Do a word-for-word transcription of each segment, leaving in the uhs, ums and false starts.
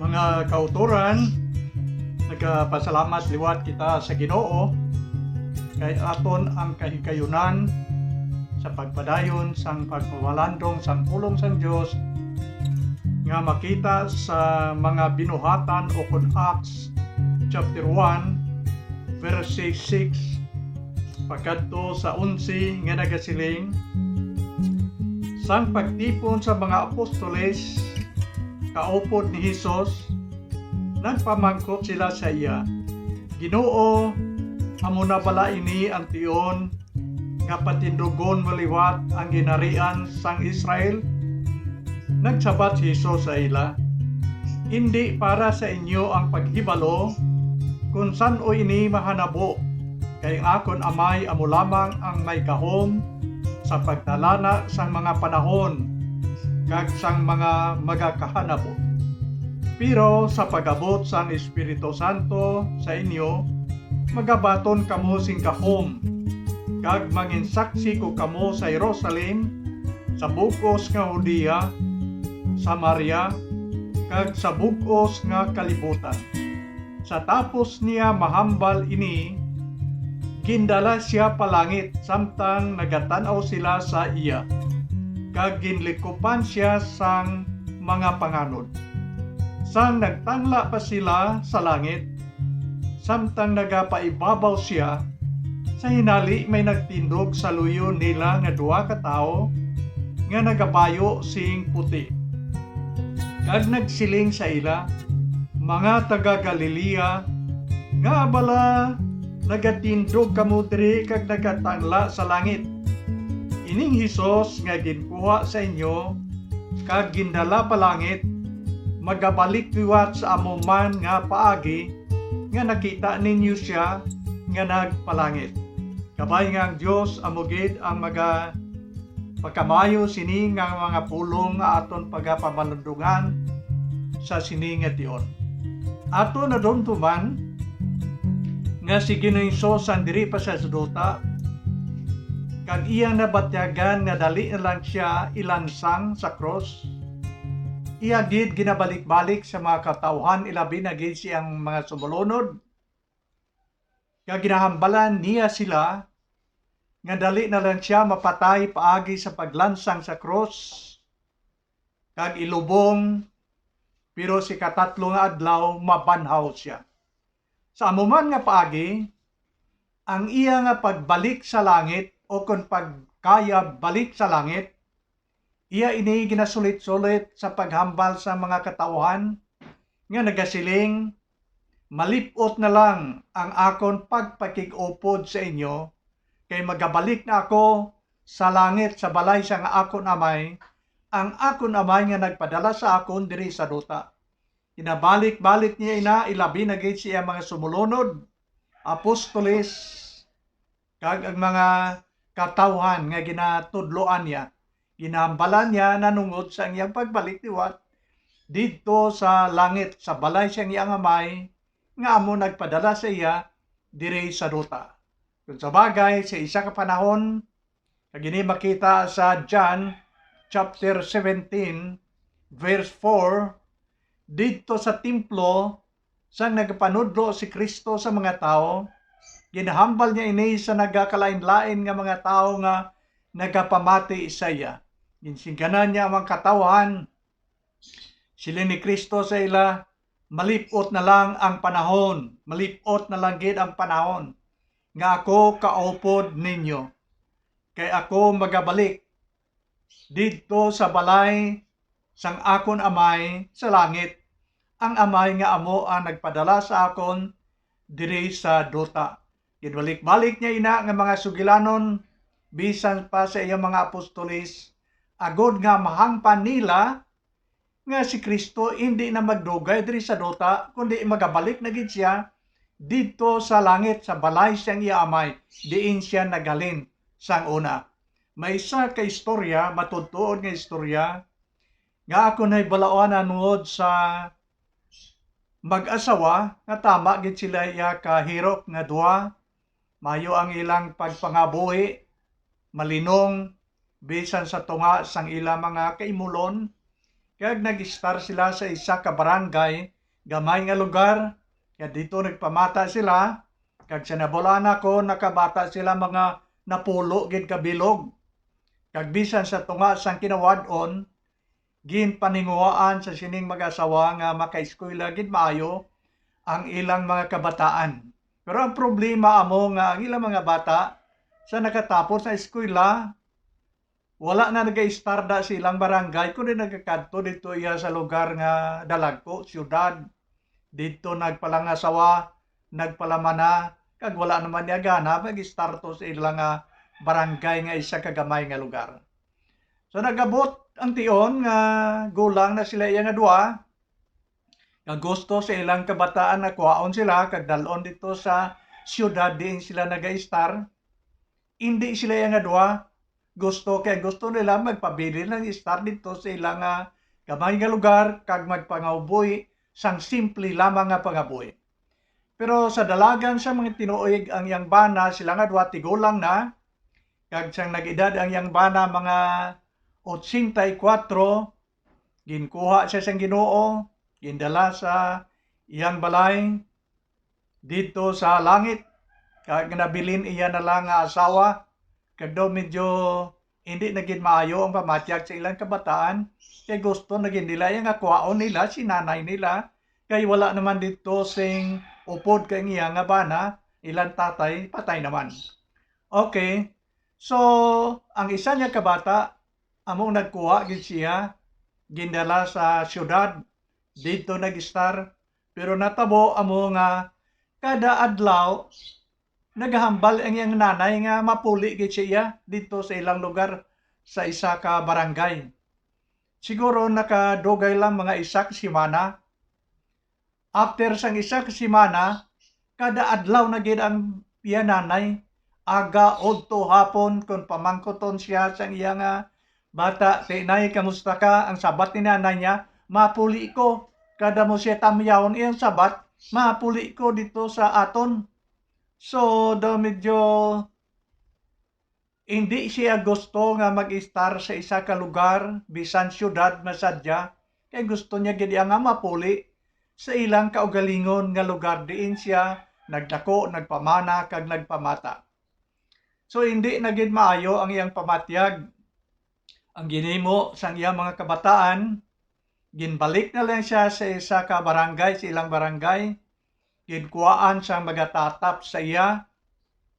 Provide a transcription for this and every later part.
Mga kautoran, nagapasalamat liwat kita sa Ginoo kay aton ang kahigayunan sa pagpadayon sang pagpamalandong sang pulong sang Dios nga makita sa mga Binuhatan o kon Acts chapter one, verse six pakadto sa onse, nga nagasiling, sang pagtipon sa mga apostoles kaupod ni Jesus, nagpamangkot sila sa iya, "Ginoo, amo na bala ini ang tion nga patindugon mo liwat ang ginharian sang Israel?" Nagsabat si Jesus sa ila, "Indi para sa inyo ang paghibalo kon san-o ini mahanabo, kay ang akon Amay amo lamang ang may gahom sa pagtalana sang mga panahon kag sang mga magakahanabo. Pero sa pag-abot sang Espiritu Santo sa inyo, magabaton kamo sing gahom, kag manginsaksi ko kamo sa Jerusalem, sa bug-os nga Judea, Samaria, kag sa bug-os nga kalibutan." Sa tapos niya mahambal ini, gindala sia pa langit samtang nagatan-aw sila sa iya, kag ginlikupan sia sang mga panganod. Sang nagtangla pa sila sa langit, samtang nagapaibabaw sia, sa hinali may nagtindog sa luyo nila nga duha ka tawo nga nagabayo sing puti, kag nagsiling sa ila, "Mga taga-Galilea, ngaa bala nagatindog kamo diri kag nagatangla sa langit? Ining Jesus nga ginkuha sa inyo kag gindala pa langit, magabalik liwat sa amo man nga paagi nga nakita ninyo sia nga nagpalangit." Kabay nga ang Dios amo gid ang maga pagkamaayo sini nga mga pulong nga aton pagapamalundungan sa sini nga tion. Aton nadumduman nga si Ginoong Hesus ang diri pa sa duta, kag iya nabatyagan nga dali na lang sia ilansang sa krus. Iya gid ginabalik-balik sa mga katawhan, ilabi na gid siyang mga sumulunod, nga ginahambalan niya sila nga dali na lang sia mapatay paagi sa paglansang sa krus kag ilubong, pero sa ikatatlo nga adlaw mabanhaw sia. Sa amo man nga paagi, ang iya nga pagbalik sa langit, o kon pagkayab balik sa langit, iya ini ginasulit-sulit sa paghambal sa mga katawhan nga nagasiling, "Malip-ot na lang ang akon pagpakig-upod sa inyo, kay magabalik na ako sa langit, sa balay sang akon Amay, ang akon Amay nga nagpadala sa akon diri sa duta." Ginabalik-balik niya ina, ilabi na gid sa iya mga sumulunod, apostoles, kag ang mga katawhan nga ginatudloan niya. Ginahambalan niya nanungod sa iyang pagbalik liwat didto sa langit, sa balay sang iyang Amay, nga amo nagpadala sa iya diri sa duta. Kung sa bagay, sa isa ka panahon, kag ini makita sa John chapter seventeen, verse four, didto sa templo, sang nagapanudlo si Cristo sa mga tawo, ginahambal niya ini sa nagakalain-lain nga mga tawo nga nagapamati sa iya. Ginsingganan niya ang mga katawhan. Siling ni Cristo sa ila, "Malip-ot na lang ang panahon, malip-ot na lang gid ang panahon nga ako kaupod ninyo, kay ako magabalik didto sa balay sang akon Amay sa langit, ang Amay nga amo ang nagpadala sa akon diri sa duta." Ginbalik-balik niya ina nga mga sugilanon, bisan pa sa iyang mga apostoles, agod nga mahangpan nila nga si Cristo indi na magdugay diri sa duta, kundi magabalik na gid sia didto sa langit, sa balay sang iya Amay, diin sia naghalin sang una. May isa ka istorya, matuod-tuod nga istorya, nga akon nahibaloan nanungod sa mag-asawa nga tama gid sila iya ka hirok nga duha. Mayo ang ilang pagpangabuhi, malinong, bisan sa tunga sang ila mga kaimulon, kag nag-estar sila sa isa ka barangay gamay nga lugar, nga dito nagpamata sila, kag sa nabal-an nako, nakabata sila mga napulo gid ka bilog. Kag bisan sa tunga sang kinawad-on, ginpaninguhaan sa sining mag-asawa nga makaeskwela gid maayo ang ilang mga kabataan. Pero ang problema amo nga ang ilang mga bata sa nakatapos sa eskwela, wala na nagaistarda sa ilang barangay, kundi nagakadto dito iya sa lugar nga dalagko, siyudad. Dito nagpalangasawa, nagpalamana, kag wala naman niya gana mag-istarto sa ilang, ah, barangay nga isa ka gamay nga lugar. So, nagabot ang tion nga gulang na sila iya nga duha, nga gusto sa ilang kabataan nga kuhaon sila kag dal-on dito sa siyudad diin sila nagaistar. Indi sila iya nga duha gusto, kay gusto nila magpabilin lang istar dito sa ilang, ah, gamay nga lugar kag magpangabuhi sang simple lamang nga pangabuhi. Pero sa dalagan sa mga tinuig ang iyang bana, sila nga duha tigulang na, kag sang nag-edad ang iyang bana mga otsenta y kuwatro, ginkuha siya sang Ginoo, gindala sa iyang balay didto sa langit, kag nabilin iya na lang nga asawa. Kag daw medyo hindi na gid maayo ang pamatyag sa ilang kabataan, kay gusto na gid nila iya nga kuhaon nila si nanay nila, kay wala naman didto sing upod kay ang iya nga bana, ilang tatay patay naman. Okay, so ang isa niya ka bata, amo nagkuha gid siya, gindala sa siyudad, didto nag-istar. Pero natabo amo nga kada adlaw nagahambal ang iyang nanay nga mapuli gid siya didto sa ilang lugar sa isa ka barangay. Siguro nakadugay lang mga isa ka semana. After sang isa ka semana, kada adlaw na gid ang iya nanay, aga, udto, hapon, kon pamangkuton siya sang iya nga bata, "Tinay, kamusta ka?" Ang sabat ni nanay niya, "Mapuli ko." Kada mo siya tamyawon iyang sabat, "Mapuli ko dito sa aton." So, daw medyo hindi siya gusto nga mag-istar sa isa ka lugar, bisan siyudad man sadya, kay gusto niya gid iya nga mapuli sa ilang kaugalingon nga lugar diin siya nagdako, nagpamana, kag nagpamata. So, hindi na gid maayo ang iyang pamatyag. Ang ginhimo sang iyang mga kabataan, ginbalik na lang siya sa isa ka barangay, sa ilang barangay, ginkuhaan sang magatatap sa iya,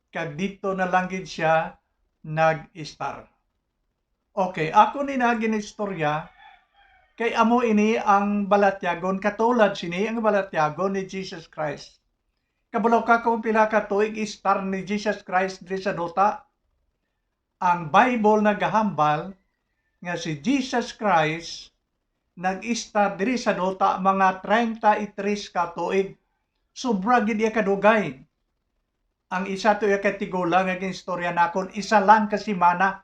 kag didto na lang gid siya nag-istar. Okay, ako ni na ginistorya, kay amo ini ang balatyagon, katulad sini ang balatyagon ni Jesus Christ. Kabalo ka kung pila ka tuig istar ni Jesus Christ diri sa duta? Ang Bible nagahambal nga si Jesus Christ nag-istar diri sa duta mga treinta y tres ka tuig. Sobra gid iya kadugay. Ang isa to iya ka tigulang nga ginistorya nakon, isa lang ka semana.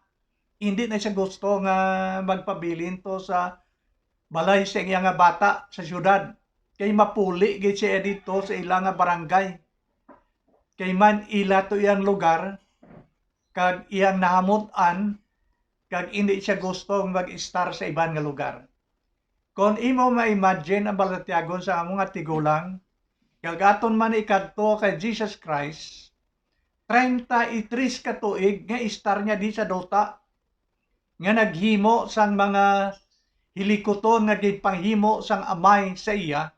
Hindi na siya gusto nga magpabilin to sa balay sa iya nga bata sa siyudad, kay mapuli gid siya dito sa ila nga barangay. Kay man ila to iyang lugar, kag iyang nahamut-an, kag indi siya gusto mag-istar sa iban nga lugar. Kon imo ma-imagine ang balatyagon sa amo nga tigulang, kag aton man ikadto kay Jesus Christ, treinta y tres ka tuig nga istar niya di sa duta, nga naghimo sang mga hilikuton nga ginpanghimo sang Amay sa iya,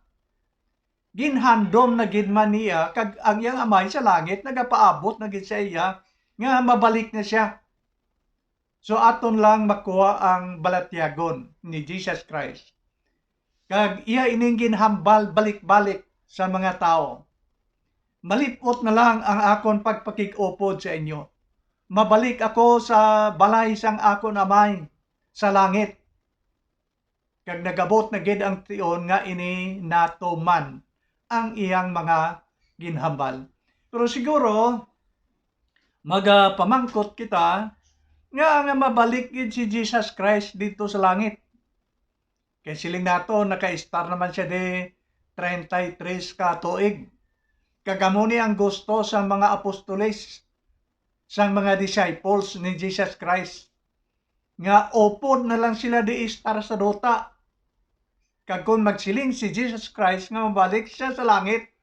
ginhandom na gid man niya, kag ang iyang Amay sa langit nagapaabot na gid sa iya nga mabalik na siya. So, aton lang makuha ang balatyagon ni Jesus Christ. Kag iya ining ginhambal balik-balik sa mga tawo. Malip-ot na lang ang akon pagpakig-upod sa inyo. Mabalik ako sa balay sang akon Amay sa langit. Kag nagabot na gid ang tion nga ini natuman ang iyang mga ginhambal. Pero siguro, magapamangkot kita nga, nga mabalik gid si Jesus Christ dito sa langit. Kay siling nato, nakaistar naman siya di treinta y tres ka tuig. Kag amo ni ang gusto sa mga apostoles, sang mga disciples ni Jesus Christ, nga upod na lang sila di istar sa duta. Kag kon magsiling si Jesus Christ nga mabalik siya sa langit,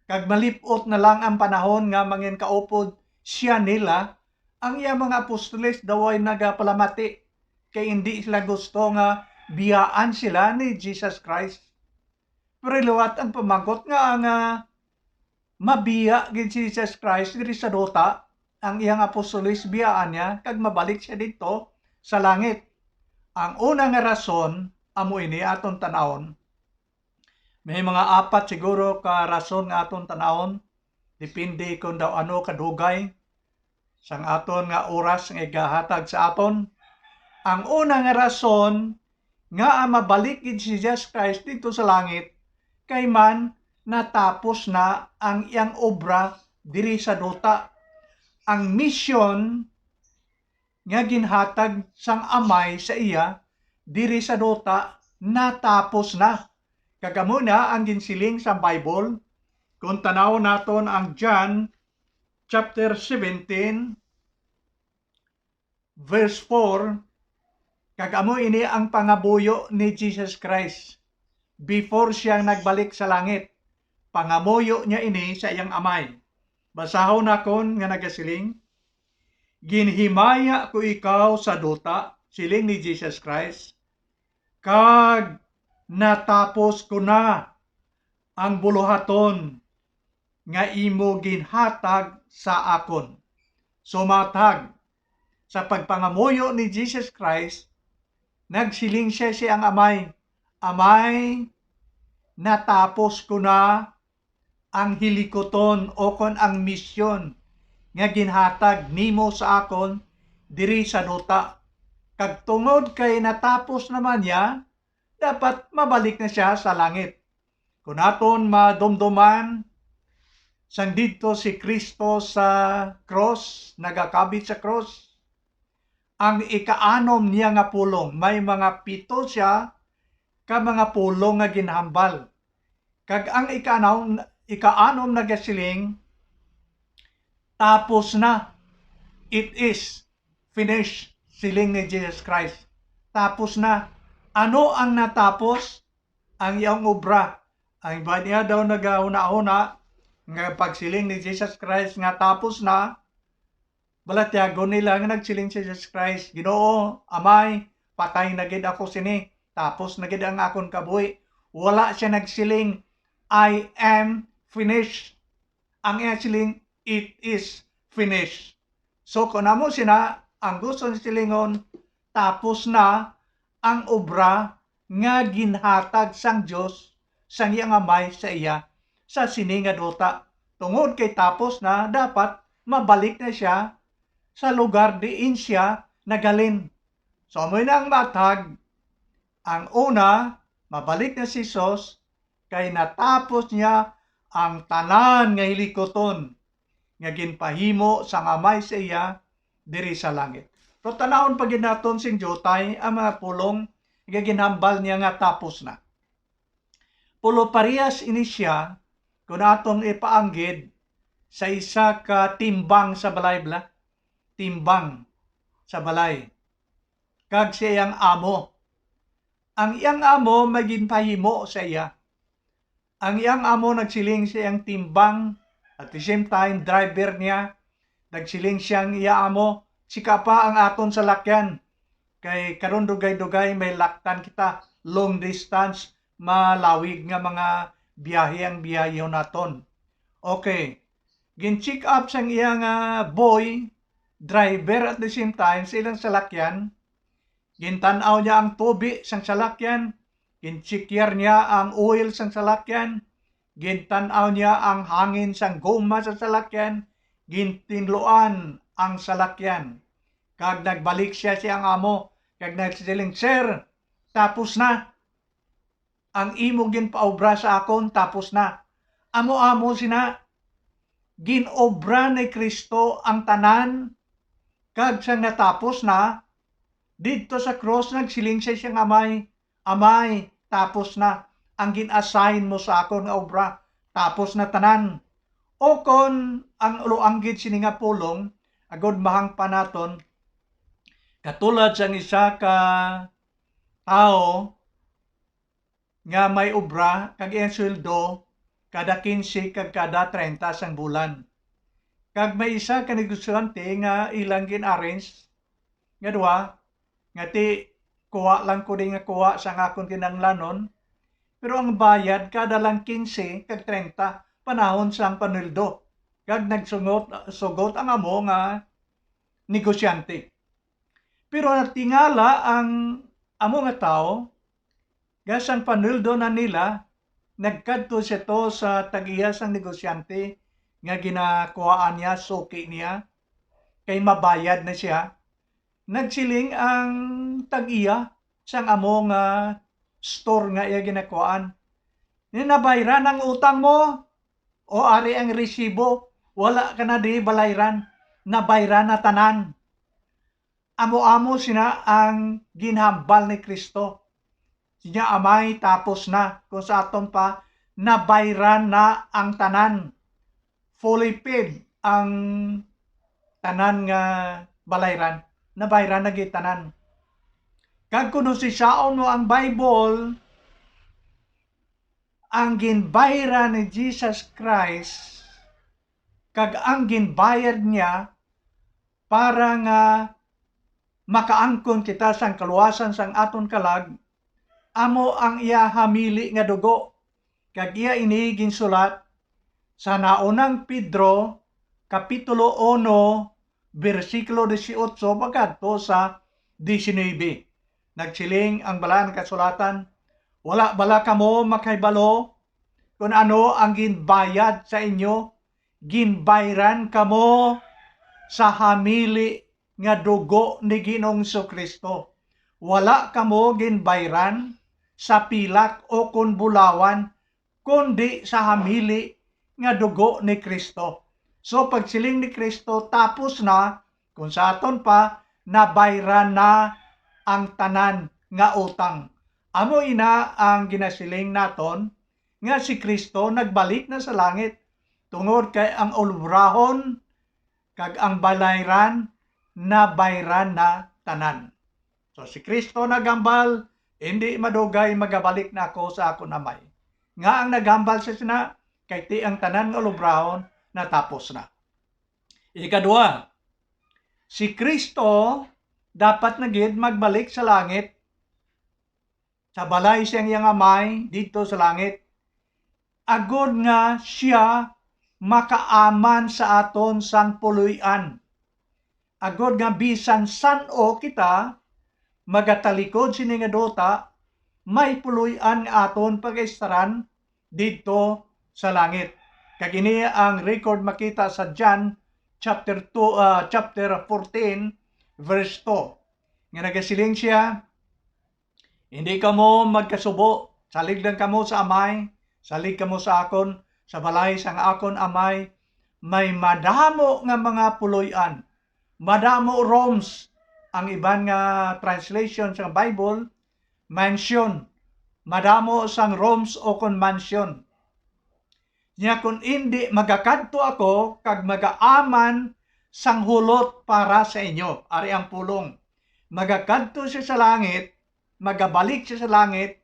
kag malip-ot na lang ang panahon nga mangin kaupod siya nila, ang iya mga apostoles daw ay nagapalamati, kay indi sila gusto nga biyaan sila ni Jesus Christ. Pero liwat ang pamangkot nga ang, ah, mabiya gid si Jesus Christ diri sa duta, ang iyang apostoles biyaan niya, kag mabalik siya didto sa langit. Ang una nga rason, amo ini aton tan-awon. May mga apat siguro ka rason nga aton tan-awon, depende kon daw ano kadugay sang aton nga oras nga igahatag sa aton. Ang una nga rason nga mabalik gid si Jesus Christ didto sa langit, kay man natapos na ang iyang obra diri sa duta. Ang misyon nga ginhatag sang Amay sa iya diri sa duta natapos na. Kag amo na ang ginsiling sa Bible. Kung tan-awon naton ang John chapter seventeen, verse four, kag amo ini ang pangamuyo ni Jesus Christ before siya nagbalik sa langit. Pangamuyo niya ini sa iyang Amay. Basahon nakon nga nagasiling, "Ginhimaya ko ikaw sa duta," siling ni Jesus Christ, "kag natapos ko na ang buluhaton nga imo ginhatag sa akon." So, matag sa pagpangamuyo ni Jesus Christ, nagsiling siya sa iyang Amay, "Amay, natapos ko na ang hilikuton o kon ang misyon nga ginhatag nimo sa akon diri sa duta." Kag tungod kay natapos naman niya, dapat mabalik na siya sa langit. Kung aton madumduman, sang didto si Cristo sa cross, nagakabit sa cross, ang ikaanom niya nga pulong, may mga pito siya ka mga pulong nga ginhambal. Kag ang ikaanom, ikaanom nagasiling, "Tapos na. It is finished," siling ni Jesus Christ. Tapos na. Ano ang natapos? Ang iyang obra. Ang iba niya daw nagahuna-huna nga pagsiling ni Jesus Christ nga tapos na, balatyagon nila nga nagsiling si Jesus Christ, "Ginoo, Amay, patay na gid ako sini. Tapos na gid ang akon kabuhi." Wala siya nagsiling, "I am finished." Ang iya siling, "It is finished." So, kung amo sina, ang gusto ni silingon, tapos na ang obra nga ginhatag sang Dios sang iyang Amay sa iya sa sini nga duta. Tungod kay tapos na, dapat mabalik na siya sa lugar diin siya nagalin. So, amo na ang matag. Ang una, mabalik na si Jesus, kay natapos niya ang tanan nga hilikuton nga ginpahimo sang Amay sa iya diri sa langit. So, tan-awon pa gid naton sing diutay ang mga pulong nga ginhambal niya nga tapos na. Pulo parehas ini siya kung atong ipaanggid sa isa ka timbang sa balay, bala. Timbang sa balay. Kag sa iyang amo. Ang iyang amo may ginpahimo sa iya. Ang iyang amo nagsiling sa iyang timbang, at the same time, driver niya, nagsiling siya ang iya amo, "Sika pa ang aton salakyan. Kay karon dugay-dugay may laktan kita, long distance, malawig nga mga biyahe ang biyahihon naton." Okay. Gin-check up sang iya nga boy, driver at the same time, sa ilang salakyan. Gintan-aw niya ang tubi sang salakyan, ginchekyar niya ang oil sang salakyan, gintan-aw niya ang hangin sang goma sa salakyan, gintinluan ang salakyan. Kag nagbalik siya sa iyang amo, kag nagsiling, "Sir, tapos na. Ang imo ginpaobra sa akon, tapos na." Amo-amo sina, ginobra ni Cristo ang tanan, kag sang natapos na, didto sa krus nagsiling siya sa iyang Amay, "Amay, tapos na ang gin-assign mo sa akon nga obra, tapos na tanan." O kon ang ulo anggid sini nga pulong, agod mahangpan naton, katulad sang isa ka tawo nga may obra kag iyang sweldo kada kinse kag kada treinta sang bulan. Kag may isa ka negosyante nga ilang gin-arrange nga duha, nga ti kuha lang ko di nga kuha sang akon kinahanglanon, pero ang bayad kada lang kinse kag treinta panahon sang panweldo, kag nagsungot, sugot ang amo nga negosyante. Pero natingala ang amo nga tawo, nga sang panweldo na nila, nagkadto siya to sa tag-iya sang negosyante nga ginakuhaan niya, suki niya, kay mabayad na siya. Nagsiling ang tag-iya sang amo nga store nga iya ginakuhaan, "Ni nabayran ang utang mo? O ari ang resibo, wala ka na di balayran, nabayran na tanan." Amo-amo sina ang ginhambal ni Cristo. Siya, "Amay, tapos na." Kung sa aton pa, nabayran na ang tanan. Fully paid ang tanan nga balayran. Nabayran na gid tanan. Kag kung sisaon mo ang Bible, ang ginbayran ni Jesus Christ kag ang ginbayad niya para nga makaangkon kita sang kaluwasan sang aton kalag, amo ang iya hamili nga dugo, kag iya ini ginsulat sa naunang Pedro, Kapitulo uno, bersikulo dieciocho pagkadto sa diecinuebe. Nagsiling ang Balaan nga Kasulatan, "Wala bala kamo makahibalo kon ano ang ginbayad sa inyo? Ginbayran kamo sa hamili nga dugo ni Ginoong Jesu-Cristo. Wala kamo ginbayran sa pilak o kon bulawan, kundi sa hamili nga dugo ni Cristo." So, pagsiling ni Cristo, "Tapos na," kung sa aton pa, nabayran na ang tanan nga utang. Amo ina ang ginasiling naton nga si Cristo nagbalik na sa langit, tungod kay ang ulubrahon kag ang balayran nabayran na tanan. So, si Cristo naghambal, "Indi madugay magabalik na ako sa akon Amay." Nga ang naghambal sa sina, kay ti ang tanan nga ulubrahon natapos na. Ikadua, si Cristo dapat na gid magbalik sa langit, sa balay sang iyang Amay didto sa langit, agod nga siya makaaman sa aton sang puloy-an, agod nga bisan san-o kita magatalikod sini nga duta, may puloy-an nga aton pagaistaran didto sa langit. Kag ini ang record makita sa John chapter two, ah, chapter fourteen, verse two, nga nagasiling siya, "Hindi kamo magkasubo. Salig lang kamo sa Amay, salig kamo sa akon. Sa balay sang akon Amay may madamo nga mga puloy-an, madamo rooms." Ang iban nga translation sa Bible, mansion. Madamo sang rooms o kon mansion. Nya kon indi, magakadto ako kag magaaman sang hulot para sa inyo. Ari ang pulong. Magakadto siya sa langit, magabalik siya sa langit,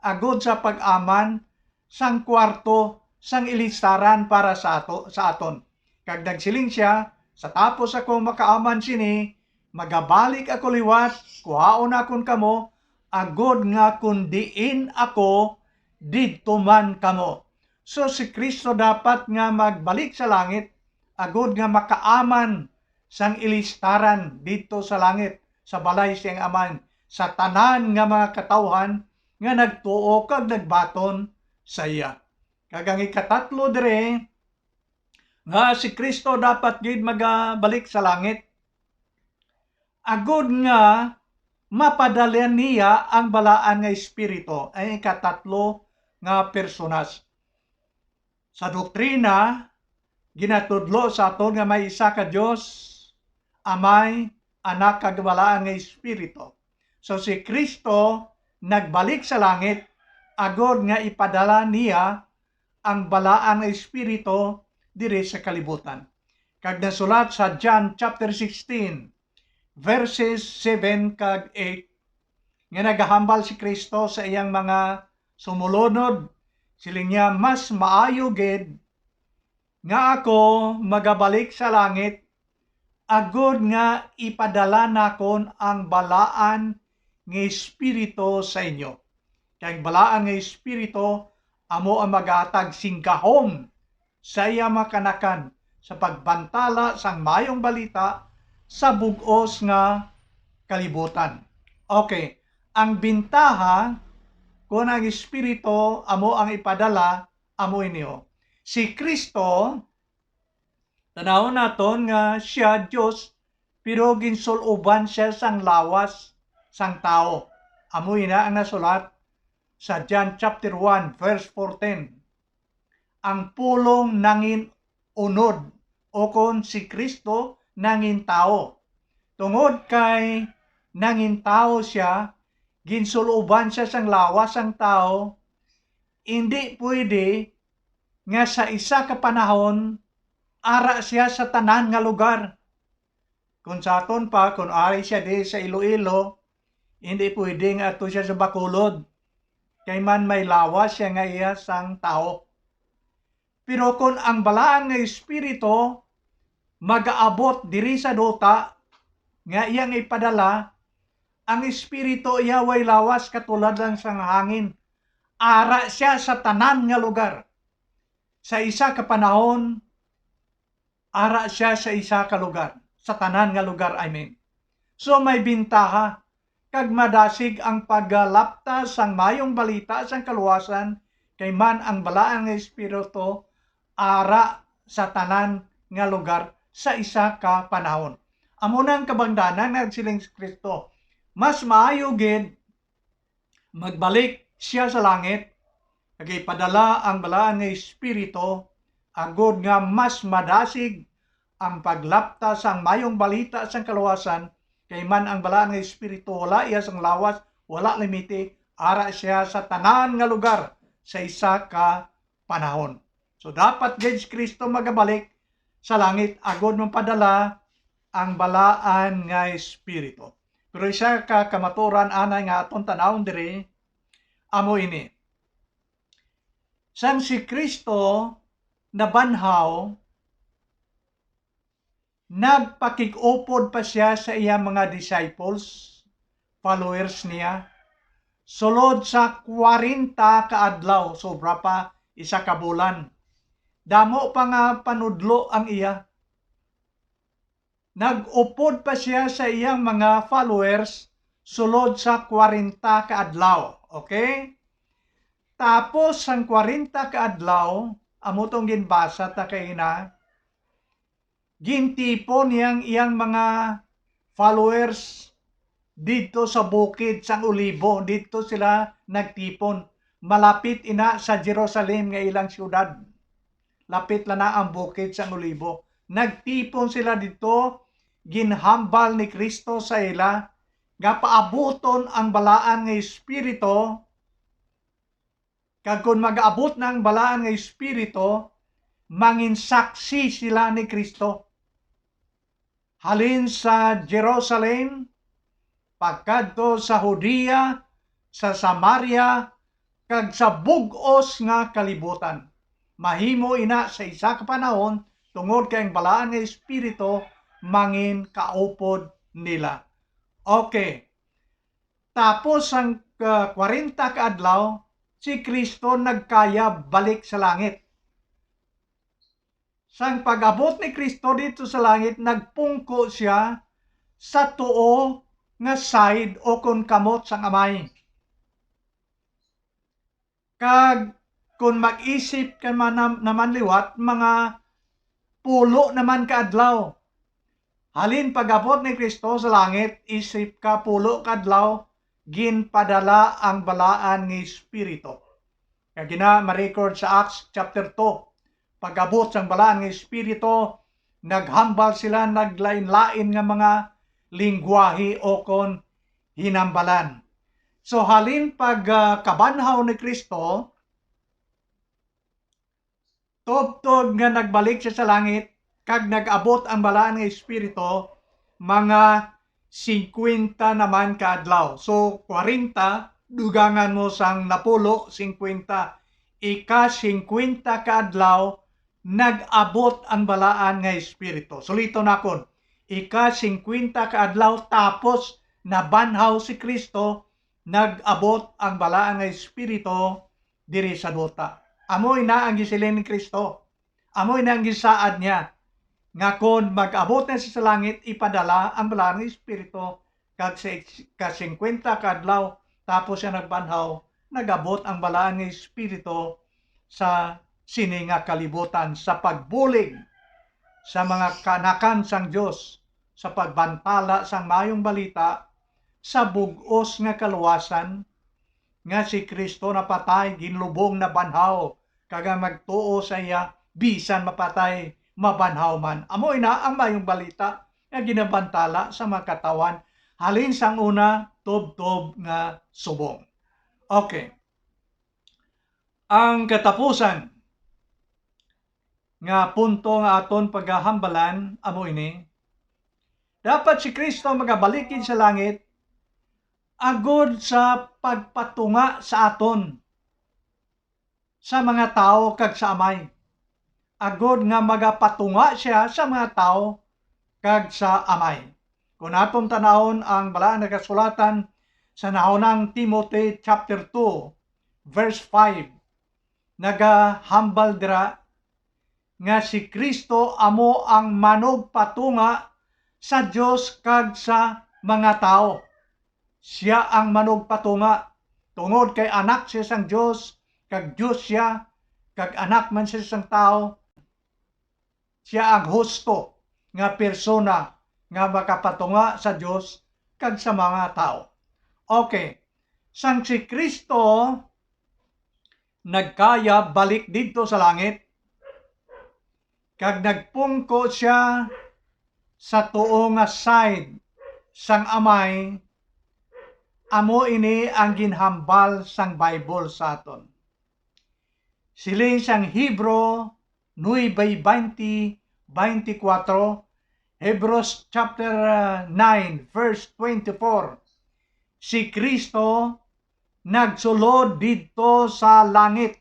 agod sa pag-aman sang kwarto sang ilistaran para sa ato, sa aton. Kag nagsiling siya, "Sa tapos ako makaaman sini, magabalik ako liwat, kuhaon nakon kamo, agod nga kon diin ako, didto man kamo." So, si Cristo dapat nga magbalik sa langit, agod nga makaaman sang ilistaran didto sa langit, sa balay siyang Amay, sa tanan nga mga katawhan nga nagtuo kag nagbaton sa iya. Kag ang ikatatlo diri, nga si Cristo dapat gid magabalik sa langit, agod nga mapadala niya ang balaan nga Espiritu, ang ikatatlo nga personas. Sa doktrina, ginatudlo sa aton nga may isa ka Dios, Amay, Anak, kag Balaan nga Espiritu. So, si Cristo nagbalik sa langit agod nga ipadala niya ang Balaan nga Espiritu diri sa kalibutan. Kag nasulat sa John chapter sixteen, verses seven kag eight, nga nagahambal si Cristo sa iyang mga Sumolunod, siling niya, mas maayo gid nga ako magabalik sa langit, agod nga ipadala nakon ang balaan nga Espiritu sa inyo. Kay ang balaan nga Espiritu amo ang maghatag sing gahom sa iya mga kanakan sa pagbantala sang Maayong Balita sa bug-os nga kalibutan. Okay, ang bintaha kon ang Espiritu amo ang ipadala, amo ini, oh. Si Cristo, tanawon naton nga sia Dios, pero ginsul-oban sia sang lawas sang tawo. Amo ina ang nasulat sa John chapter one, verse fourteen. Ang pulong nangin unod, o kon si Cristo nangin tawo. Tungod kay nangin tawo sia, ginsul-oban sia sang lawas sang tawo, indi pwede nga sa isa ka panahon ara sia sa tanan nga lugar. Kung sa aton pa, kung ari sia di sa Iloilo, hindi pwede nga ato sia sa Bacolod, kay man may lawas sia nga iya sang tawo. Pero kung ang balaan nga Espiritu magaabot diri sa duta nga iyang ipadala, ang Espiritu iya way lawas katulad lang sang hangin. Ara sia sa tanan nga lugar. Sa isa ka panahon, ara sia sa isa ka lugar, sa tanan nga lugar, I mean. So, may bintaha kag madasig ang paggalapta sang Maayong Balita sang kaluwasan, kay man ang Balaan nga Espiritu ara sa tanan nga lugar sa isa ka panahon. Amo na ang kabangdanan nga nagsiling si Cristo, mas maayo gid magbalik sia sa langit, kag ipadala ang Balaan nga Espiritu, agod nga mas madasig ang paglapta sang Maayong Balita sang kaluwasan, kay man ang Balaan nga Espiritu wala iya sang lawas, wala limiti, ara sia sa tanan nga lugar sa isa ka panahon. So, dapat gid si Cristo magabalik sa langit agod mapadala ang Balaan nga Espiritu. Pero isa ka kamaturan anay nga aton tanawon diri, amo ini. Sang si Cristo nabanhaw, nagpakig-upod pa sia sa iya mga disciples, followers niya, sulod sa kwarenta ka adlaw, sobra pa isa ka bulan. Damo pa nga panudlo ang iya. Nag-upod pa sia sa iyang mga followers sulod sa kwarenta ka adlaw. Okay? Tapos sang kwarenta ka adlaw, amo tong ginbasa ta kaina, gintipon niya ang iyang mga followers didto sa bukid sang Olibo. Didto sila nagtipon. Malapit ina sa Jerusalem nga ilang siyudad. Lapit lang na ang bukid sang Olibo. Nagtipon sila didto, ginhambal ni Cristo sa ila nga paabuton ang Balaan nga Espiritu, kag kon mag-abot na ang Balaan nga Espiritu, manginsaksi sila ni Cristo. Halin sa Jerusalem, pagkadto sa Judea, sa Samaria, kag sa bug-os nga kalibutan. Mahimo ina sa isa ka panahon, tungod kay ang Balaan nga Espiritu mangin kaupod nila. Okay. Tapos ang, ah, kwarenta ka adlaw, si Cristo nagkayab balik sa langit. Sang pag-abot ni Cristo dito sa langit, nagpungko siya sa tuo nga side o kon kamot sang Amay. Kag kon mag-isip ka man nam-, naman liwat, mga pulo naman ka adlaw. Halin pag-abot ni Cristo sa langit, isip ka pulo ka adlaw, ginpadala ang Balaan nga Espiritu. Kag ina ma-record sa Acts chapter two, pag-abot sang Balaan nga Espiritu, naghambal sila naglain-lain nga mga linggwahe o kon hinambalan. So, halin pag, ah, kabanhaw ni Cristo, tubtob nga nagbalik siya sa langit, kag nag-abot ang Balaan nga Espiritu, mga singkwenta naman ka adlaw. So, kwarenta dugangan mo sang napulo, singkwenta, ika-singkwenta ka adlaw, nag-abot ang balaan nga Espiritu. Suliton nakon, ika-singkwenta ka adlaw, tapos nabanhaw si Cristo, nag-abot ang balaan nga Espiritu diri sa duta. Amo ina ang gisiling ni Cristo. Amo ina ang gisaad niya, nga kon mag-abot na siya sa langit, ipadala ang Balaan nga Espiritu, kag sa ik-, ka singkwenta ka adlaw, tapos siya nagbanhaw, nag-abot ang Balaan nga Espiritu sa sini nga kalibutan, sa pagbulig sa mga kaanakan sang Dios, sa pagbantala sang Maayong Balita, sa bug-os nga kaluwasan, nga si Cristo napatay, ginlubong, nabanhaw, kag ang magtuo sa iya, bisan mapatay, mabanhaw man. Amo ina ang Maayong Balita nga ginabantala sa mga katawhan halin sang una tubtob nga subong. Okay. Ang katapusan nga punto nga aton pagahambalan amo ini: dapat si Cristo magabalik gid sa langit agod sa pagpatunga sa aton, sa mga tawo kag sa Amay, agod nga magapatunga sia sa mga tawo kag sa Amay. Kon aton tanawon ang Balaan nga Kasulatan sa naunang Timothy chapter two, verse five, nagahambal dira nga si Cristo amo ang manugpatunga sa Dios kag sa mga tawo. Sia ang manugpatunga, tungod kay Anak sia sang Dios, kag Dios sia, kag Anak man sia sang tawo. Sia ang husto nga persona nga makapatunga sa Dios kag sa mga tawo. Okay, sang si Cristo nagkayab balik didto sa langit, kag nagpungko sia sa tuo nga side sang Amay. Amo ini ang ginhambal sang Bible sa aton. Siling sang Hebro nuebe baynte, baynte kuwatro, Hebrews chapter, ah, nine, verse twenty-four, si Cristo nagsulod didto sa langit,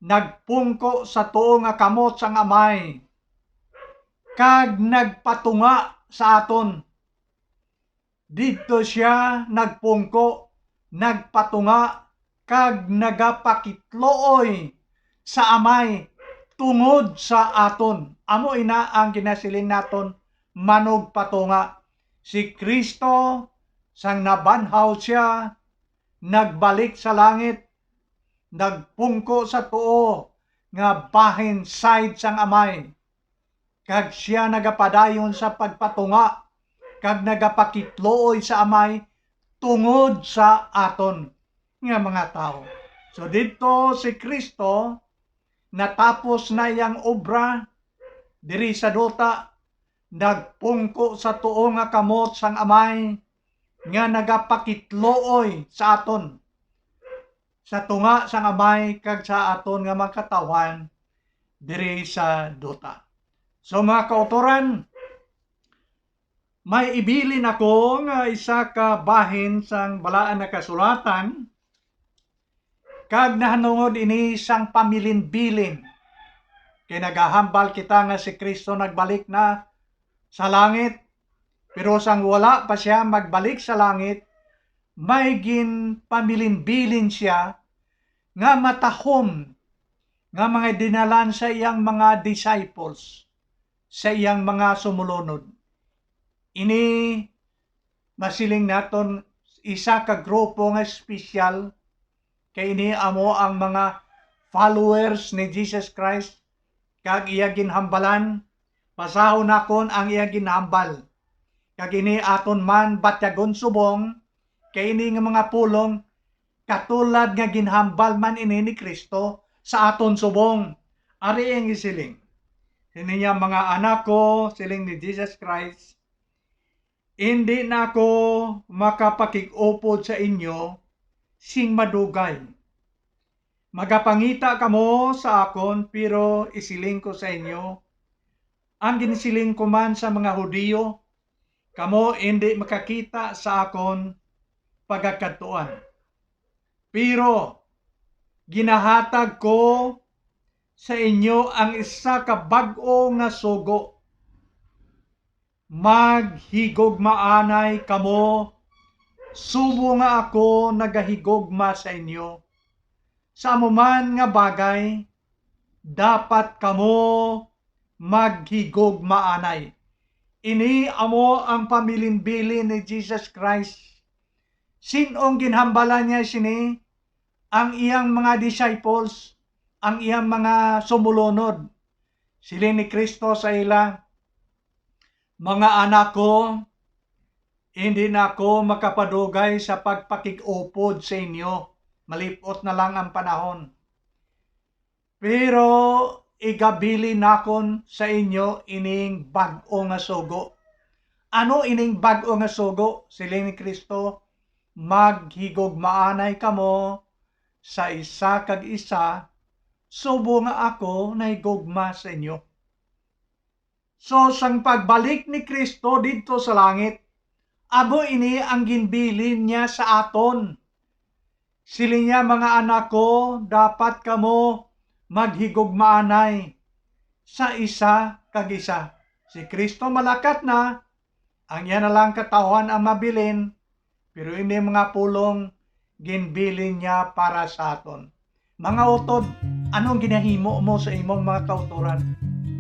nagpungko sa tuo nga kamot sang Amay, kag nagpatunga sa aton. Didto sia nagpungko, nagpatunga, kag nagapakitluoy sa Amay tungod sa aton. Amo ina ang ginasiling naton, manugpatunga. Si Cristo, sang nabanhaw sia, nagbalik sa langit, nagpungko sa tuo nga bahin side sang Amay, kag sia nagapadayon sa pagpatunga kag nagapakitluoy sa Amay tungod sa aton nga mga tawo. So, didto si Cristo, natapos na iyang obra diri sa duta, nagpungko sa tuo nga kamot sang Amay nga nagapakitluoy sa aton, sa tunga sang Amay kag sa aton nga mga katawhan diri sa duta. So, mga kautoran, may ibilin ako nga isa ka bahin sang Balaan nga Kasulatan, kag nahanungod ini sang pamilinbilin. Kay nagahambal kita nga si Cristo nagbalik na sa langit, pero sang wala pa sia magbalik sa langit, may ginpamilinbilin sia nga matahom nga mga dinalan sa iyang mga disciples, sa iyang mga sumulunod. Ini masiling naton isa ka grupo nga espesyal, kay ini amo ang mga followers ni Jesus Christ, kag iya ginhambalan. Basahon nakon ang iya ginhambal, kag ini aton man batyagon subong, kay ini nga mga pulong katulad nga ginhambal man ini ni Cristo sa aton subong. Ari ang isiling: Ini niya, mga anak ko, siling ni Jesus Christ, indi na ako makapakig-upod sa inyo sing madugay. Magapangita kamo sa akon, pero isiling ko sa inyo, ang ginsiling ko man sa mga Hudiyo, kamo indi makakita sa akon pagakadtuan. Pero ginahatag ko sa inyo ang isa ka bag-o nga sugo. Maghigugmaanay kamo, subong nga ako nagahigugma sa inyo. Sa amo man nga bagay, dapat kamo maghigugmaanay. Ini amo ang pamilinbilin ni Jesus Christ. Sin-ong ginhambalan niya sini? Ang iyang mga disciples, ang iyang mga sumulunod. Siling ni Cristo sa ila, "Mga anak ko, hindi na ako makapadugay sa pagpakig-upod sa inyo. Malip-ot na lang ang panahon. Pero igabilin nakon sa inyo ining bag-o nga sugo." Ano ining bag-o nga sugo? Siling ni Cristo, "Maghigugmaanay kamo sa isa kag isa, subong nga ako nahigugma sa inyo." So, sang pagbalik ni Cristo didto sa langit, amo ini ang ginbilin niya sa aton. Siling niya, "Mga anak ko, dapat kamo maghigugmaanay sa isa kag isa." Si Cristo malakat na, ang iya na lang katawhan ang mabilin, pero ini mga pulong ginbilin niya para sa aton. Mga utod, anong ginahimo mo sa imong mga kautoran?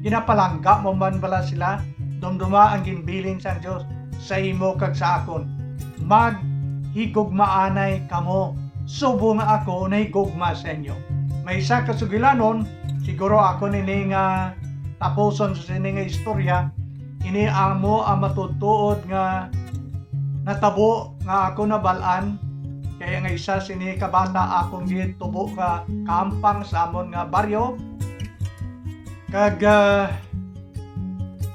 Ginapalangga mo man bala sila? Dumduma ang ginbilin sang Dios sa imo kag sa akon, "Maghigugmaanay kamo, subong nga ako nahigugma sa inyo." May isa ka sugilanon, siguro ako nini nga tapuson sa sini nga istorya, ini amo ang matuod-tuod nga natabo nga ako nabal-an, kay ang isa sini ka bata akon gid tubo ka kahampang sa amon nga baryo. Kag, ah,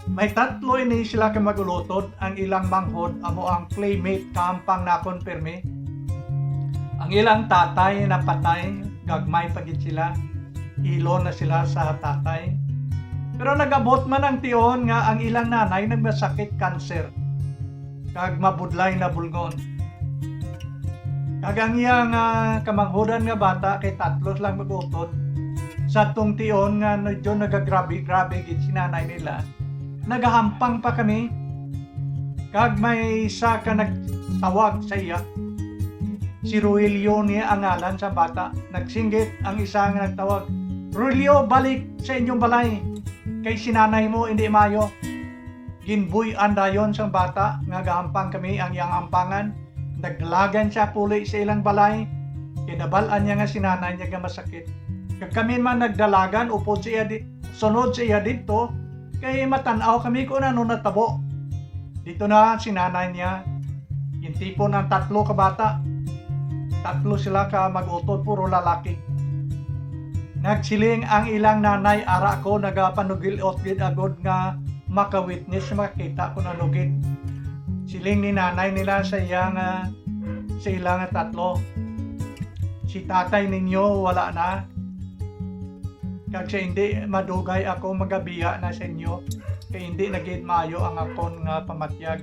may tatlo ini sila ka mag-ulotod, ang ilang manghod amo ang playmate, kahampang nakon pirmi. Ang ilang tatay napatay, gagmay pa gid sila. Ilo na sila sa tatay. Pero nag-abot man ang tion nga ang ilang nanay nagmasakit cancer kag mabudlay na bulngon. Kag ang iya nga kamanghudan nga bata, kay tatlo lang mag-utod, sa tong tion nga medyo nagagrabe-grabe gid si nanay nila, nagahampang pa kami. Kag may isa ka nagtawag sa iya. Si Rogelio niya ang ngalan sa bata. Nagsinggit ang isa nga nagtawag, "Rogelio, balik sa inyong balay, kay si nanay mo indi maayo." Ginbuy-an dayon sang bata nga gahampang kami ang iyang ampangan. Nagdalagan siya puli sa ilang balay, kay nabal-an niya nga si nanay niya nga masakit. Kag kami man nagdalagan upod sa iya di-, sunod sa iya didto, kay matan-aw kami kung ano natabo. Didto na si nanay niya, gintipon ang tatlo ka bata. Tatlo sila ka mag-utod, puro lalaki. Nagsiling ang ilang nanay, "Ara ko, nagapanugil-ot gid agod nga maka-witness, makakita kung ano gid." Siling ni nanay nila sa iya nga, sa ila nga tatlo, "Si tatay ninyo wala na, kag sa indi madugay ako magabiya na sa inyo, kay indi na gid maayo ang akon nga pamatyag."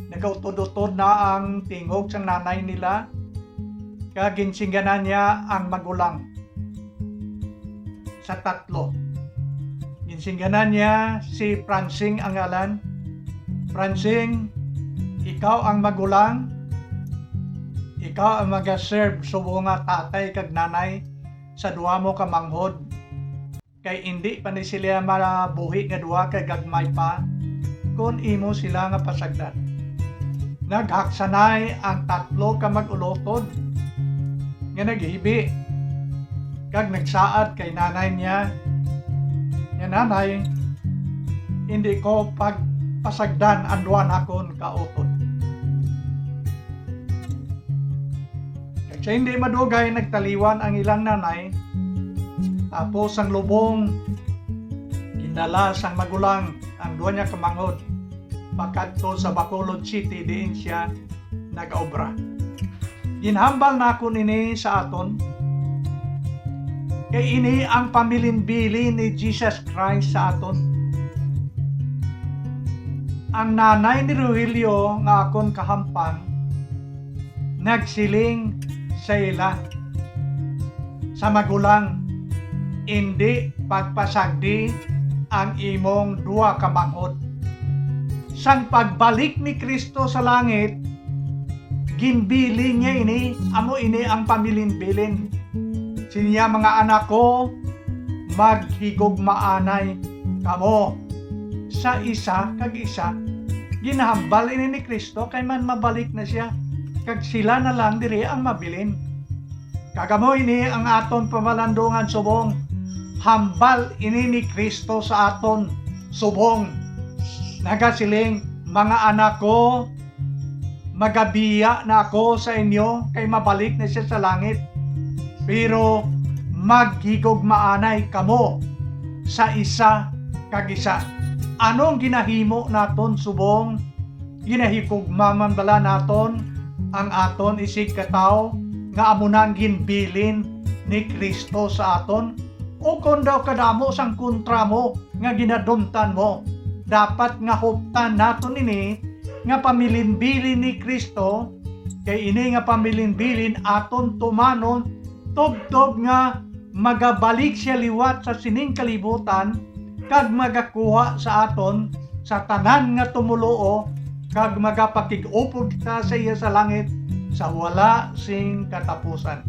Nagautod-utod na ang tingog sang nanay nila, kag ginsingganan niya ang magulang sa tatlo. Ginsingganan niya si Francine ang ngalan. "Francine, ikaw ang magulang, ikaw ang maga-serve subong nga tatay kag nanay sa duha mo ka manghod, kay indi pa ni sila mabuhi nga duha kay gagmay pa, kon imo sila nga pasagdan." Naghaksanay ang tatlo ka mag-ulotod nga naghibi, kag nagsaad kay nanay niya nga, "Nanay, hindi ko pagpasagdan ang duha nakon ka utod." Kag sa hindi madugay, nagtaliwan ang ilang nanay, tapos ang lubong gindala sang magulang ang duha niya ka manghod pakadto sa Bacolod City, diin siya nagaobra. Ginhambal nakon ini sa aton, kay ini ang pamilinbilin ni Jesus Christ sa aton. Ang nanay ni Rogelio nga akon kahampang, nagsiling sa ila, sa magulang, "Indi pagpasagdi ang imong duha ka manghod." Sang pagbalik ni Cristo sa langit, ginbilin niya ini, amo ini ang pamilinbilin. Siling niya, "Mga anak ko, maghigugmaanay kamo sa isa kag isa." Ginahambal ini ni Cristo kay man mabalik na siya, kag sila na lang diri ang mabilin. Kag amo ini ang aton pamalandungan subong. Hambal ini ni Cristo sa aton subong. Nagasiling, "Mga anak ko, magabiya na ako sa inyo, kay mabalik na siya sa langit. Pero maghigugmaanay kamo sa isa kag isa." Anong ginahimo naton subong? Ginahigugma man bala naton ang aton isigkatawo nga amo na ang ginbilin ni Cristo sa aton? O kon daw kadamo sang kontra mo nga ginadumtan mo, dapat nga huptan naton ini nga pamilinbilin ni Cristo, kay ini nga pamilinbilin aton tumanon tubtob nga magabalik sia liwat sa sining kalibutan kag magakuha sa aton sa tanan nga tumoluo, kag magapakig-upod kita sa iya sa langit sa wala sing katapusan.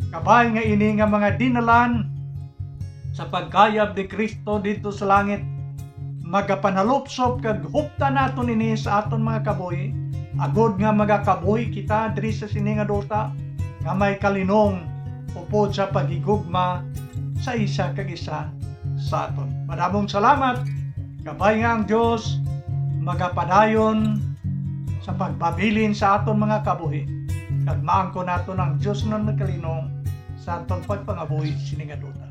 Kabay nga ini nga mga dinalan sa pagkayab ni Cristo didto sa langit magapanalupsop kag huptan naton ini sa aton mga kabuhi, agod nga magakabuhi kita diri sa sini nga duta nga may kalinong upod sa paghigugma sa isa kag isa sa aton. Madamong salamat. Kabay nga ang Dios magapadayon sa pagpabilin sa aton mga kabuhi, kag maangkon naton ang Dios nga nagkalinong sa aton pagpangabuhi sini nga duta.